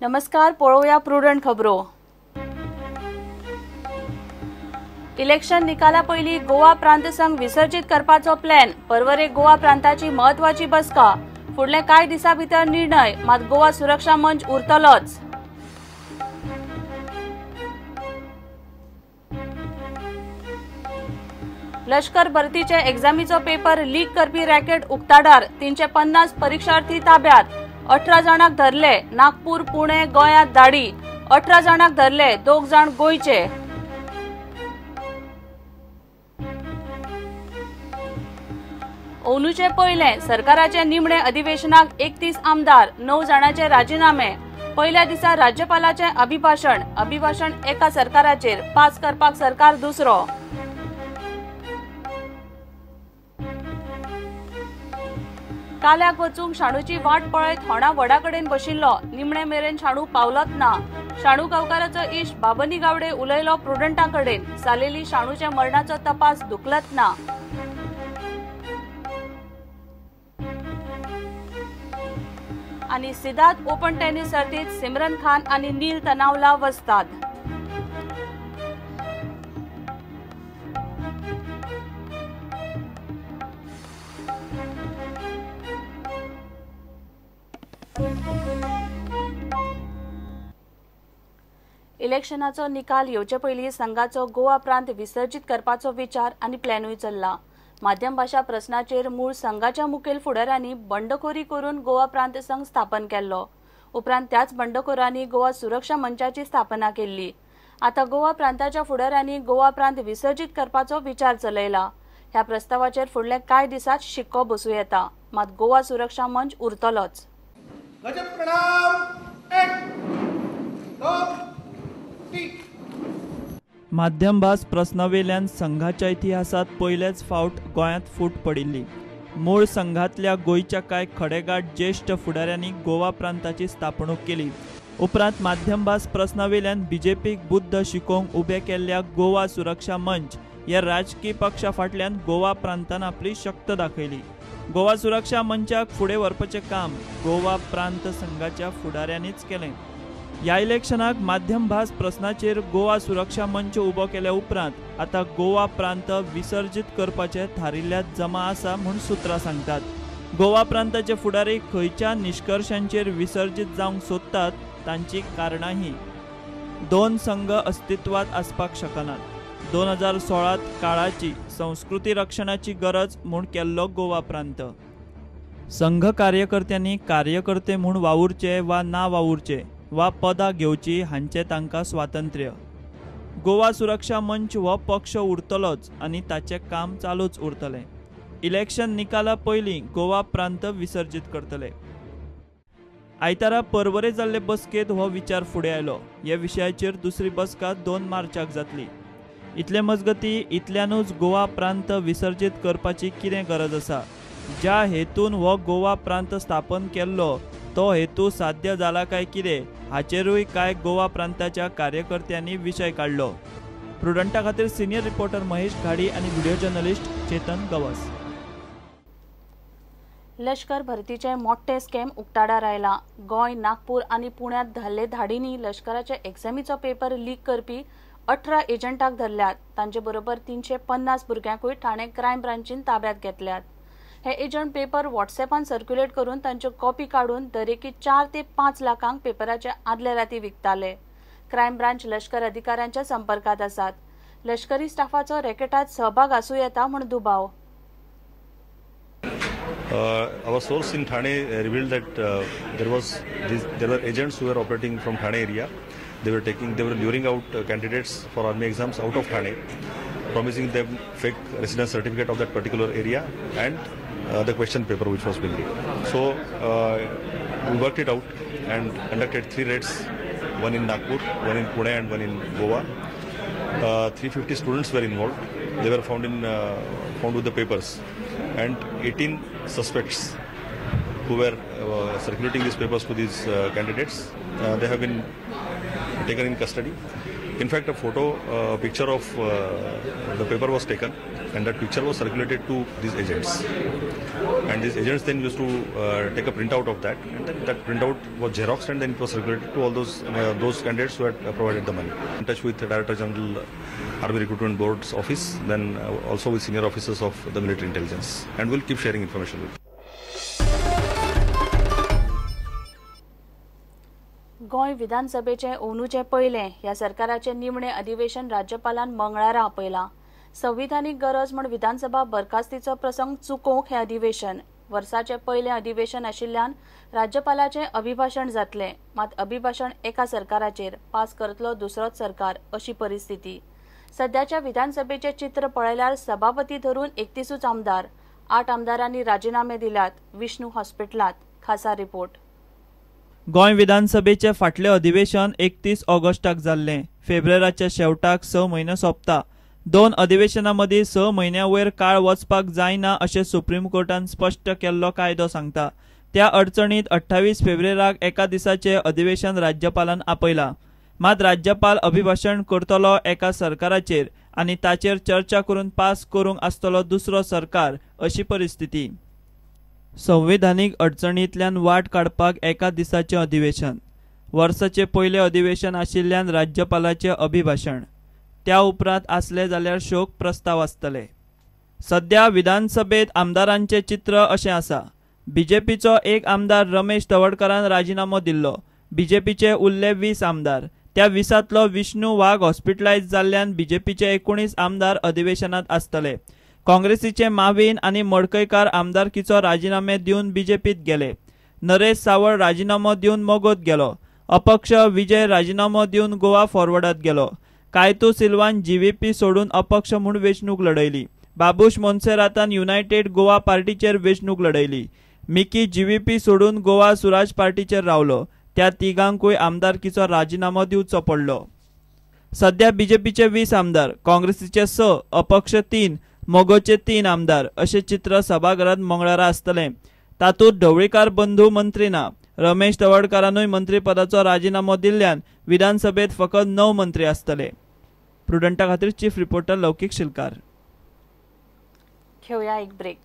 नमस्कार, पळोवया प्रुडंट खबरो. इलेक्शन निकाला पयलीं गोवा प्रांत संघ विसर्जित करपाचो प्लॅन. परवरे गोवा प्रांताची म्हत्वाची बसका. फुडले कांय दिसां भितर निर्णय, मात गोवा सुरक्षा मंच उरतलोच. लष्कर भरतीचे एग्जामीचो पेपर लीक करपी रॅकेट उक्ताडार. 350 परिक्षार्थी ताब्यात. 18 जाणांक धरले. नागपूर, पुणे, गोंयांत धाडी. 18 जाणांक धरले, 2 जाण गोंयचे. अंदूचे पयले सरकाराचे निमणे अधिवेशनाक 31 आमदार, 9 जाणांचे राजीनामे. पयल्या दिसा राज्यपालाचें अभिभाशण. अभिभाशण एका सरकाराचेर, पास करपाक सरकार दुसरो. काल्याक वचूंक शाणूची वाट पळयत होणा वडा कडेन बशिल्लो. निमणे मेरेन शाणू पावलोच ना. शाणू गांवकाराचो इश्ट बाबनी गावडे उलयलो प्रुडंटा कडेन. सालेली शाणूच्या मरणाचो तपास धुकलत ना. आनी सिद्धार्थ ओपन टेनिस सर्तीत सिमरन खान आनी नील तनावला वस्ताद. इलेक्शनाचो निकाल येवचे पयलीं संघाचो गोवा प्रांत विसर्जित करपाचो विचार आनी प्लॅनूय चल्ला. माध्यम भाशा प्रस्नाचेर मूळ संघाच्या मुखेल फुडाऱ्यांनी बंडखोरी करून गोवा प्रांत संघ स्थापन केल्लो. उपरांत त्याच बंडखोरांनी गोवा सुरक्षा मंचाची स्थापना केल्ली. आतां गोवा प्रांताच्या फुडाऱ्यांनी गोवा प्रांत विसर्जित करपाचो विचार चलयला. ह्या प्रस्तावाचेर फुडले कांय दिसांत शिक्को बसूं येता, मात गोवा सुरक्षा मंच उरतलोच. माध्यम भास प्रस्नावेल्यान संघाच्या इतिहासात पयलेच फावट गोंयांत फूट पडिल्ली. मूळ संघांतल्या गोंयच्या कांय खडेगांठ ज्येश्ठ फुडाऱ्यांनी गोवा प्रांताची स्थापणूक केली. उपरांत माध्यम भास प्रस्नावेल्यान बीजेपीक बुद्द शिकोवंक उबे केल्ल्या गोवा सुरक्षा मंच ह्या राजकी पक्षा फाटल्यान गोवा प्रांतान आपली शक्त दाखयली. गोवा सुरक्षा मंचाक फुडें व्हरपाचें काम गोवा प्रांत संघाच्या फुडाऱ्यांनीच केलें. ह्या इलेक्शनाक माध्यम भास प्रस्नाचेर गोवा सुरक्षा मंच उबो केल्या उपरांत आतां गोवा प्रांत विसर्जित करपाचें थारिल्ल्यात जमा आसा म्हूण सुत्रां सांगतात. गोवा प्रांताचे फुडारी खंयच्या निश्कर्शांचेर विसर्जित जावंक सोदतात तांची कारणां ही. 2 संघ अस्तित्वांत आसपाक शकनात. 2016 काळाची संस्कृती रक्षणाची गरज म्हूण केल्लो गोवा प्रांत. संघ कार्यकर्त्यांनी कार्यकर्ते म्हूण वावुरचे वा ना वावुरचे वा पदां घेवची हांचें तांकां स्वातंत्र्य. गोवा सुरक्षा मंच हो पक्ष उरतलोच आनी ताचें काम चालूच उरतलें. इलेक्शन निकाला पयलीं गोवा प्रांत विसर्जित करतले. आयतारा परवरे जाल्ले बसकेंत हो विचार फुडें आयलो. ह्या विशयाचेर दुसरी बसका 2 मार्चाक जातली. इतले मजगती इतल्यानूच गोवा प्रांत विसर्जित करपाची कितें गरज आसा? ज्या हेतून हो गोवा प्रांत स्थापन केल्लो तो हेतू साध्य जाला काय कितें हाचेरूय कांय गोवा प्रांताच्या कार्यकर्त्यांनी विशय काडलो. प्रुडंटा खातीर सिनियर रिपोर्टर महेश घाडी आनी व्हिडिओ जर्नलिस्ट चेतन गवस. लष्कर भरतीचे मोठे स्कॅम उक्ताडार आयला. गोंय, नागपूर आनी पुण्यांत धाडले धाडींनी लष्कराचे एग्जामीचो पेपर लीक करपी 18 एजंटाक धरल्यात. तांचे बरोबर 350 भुरग्यांकूय ठाणे क्रायम ब्रांचीन ताब्यात घेतल्यात. हे एजंट पेपर व्हॉट्सएपान सर्क्युलेट करून तांच्यो कॉपी काडून दरेकी 4 ते 5 लाखांक पेपराचे आदले राती विकताले. क्रायम ब्रांच लष्कर अधिकाऱ्यांच्या संपर्कात आसात. लष्करी स्टाफाचो रॅकेटात सहभाग आसूं येता म्हूण दुबाव. Our source in Thane revealed that there were agents who were operating from Thane area. They were luring out candidates for army exams out of Thane, promising them fake residence certificate of that particular area and the question paper which was being leaked. So we worked it out and conducted 3 raids, one in Nagpur, one in Pune and one in Goa. 350 students were involved. They were found with the papers, and 18 suspects who were circulating these papers to these candidates, they have been taken in custody. In fact, a photo picture of the paper was taken, and that picture was circulated to these agents, and these agents then used to take a printout of that, and then that printout was xeroxed and then it was circulated to all those candidates who had provided the money. In touch with the Director General Army Recruitment Board's office, then also with senior officers of the military intelligence, and we'll keep sharing information with you. Goa विधानसभेचें अंदूचें पयलें ह्या सरकाराचें निमणें अधिवेशन राज्यपालान मंगळारा आपयलां. संविधानीक गरज म्हूण विधानसभा बरखास्तीचो प्रसंग चुकोवंक हें अधिवेशन. वर्साचें पयलें अधिवेशन आशिल्ल्यान राज्यपालाचें अभिभाशण जातलें, मात अभिभाशण एका सरकाराचेर पास करतलो दुसरोच सरकार अशी परिस्थिती. सद्याच्या विधानसभेचें चित्र पळयल्यार सभापती धरून 31 आमदार, 8 आमदारांनी राजिनामे दिल्यात. विष्णू हॉस्पिटलांत खासा रिपोर्ट. गोंय विधानसभेचे फाटलें अधिवेशन 31 ऑगस्टाक जाल्लें. फेब्रेराच्या शेवटाक 6 म्हयने सोंपता. 2 अधिवेशनां मदीं 6 म्हयन्या वयर काळ वचपाक जायना अशें सुप्रीम कोर्टान स्पश्ट केल्लो कायदो सांगता. त्या अडचणीत 28 फेब्रेराक एका दिसाचें अधिवेशन राज्यपालान आपयलां. मात राज्यपाल अभिभाशण करतलो एका सरकाराचेर आनी ताचेर चर्चा करून पास करूंक आसतलो दुसरो सरकार अशी परिस्थिती. संविधानीक अडचणींतल्यान वाट काडपाक एका दिसाचें अधिवेशन, वर्साचें पयलें अधिवेशन आशिल्ल्यान राज्यपालाचें अभिभाशण, त्या उपरांत आसलें जाल्यार शोक प्रस्ताव आसतले. सद्या विधानसभेंत आमदारांचें चित्र अशें आसा. बीजेपीचो एक आमदार रमेश तवडकारान राजिनामो दिल्लो. बीजेपीचे उरले 20 आमदार. त्या 20तलो विष्णू वाघ हॉस्पिटलायज जाल्ल्यान बीजेपीचे 19 आमदार अधिवेशनांत आसतले. काँग्रेसीचे माविन आनी मडकयकार आमदारकीचो राजिनामे दिवन बीजेपीत गेले. नरेश सावळ राजिनामो दिवन मगोत गेलो. अपक्ष विजय राजिनामो दिवन गोवा फॉरवर्डात गेलो. कायतू सिल्वान जीव्हीपी सोडून अपक्ष म्हूण वेंचणूक लढयली. बाबूश मोन्सेरातान युनायटेड गोवा पार्टीचेर वेंचणूक लढयली. मिकी जीव्हीपी सोडून गोवा सुराज पार्टीचेर रावलो. त्या तिगांकूय आमदारकीचो राजिनामो दिवचो पडलो. सद्या बीजेपीचे 20 आमदार, काँग्रेसीचे 6, अपक्ष 3, मगोचे 3 आमदार अशें चित्र सभाघरांत मंगळारा आसतलें. तातूंत ढवळीकार बंधू मंत्री ना. रमेश तवडकारानूय मंत्रीपदाचो राजिनामो दिल्ल्यान विधानसभेत फकत 9 मंत्री आसतले. प्रुडंटा खातीर चीफ रिपोर्टर लौकीक शिलकार. घेवया एक ब्रेक.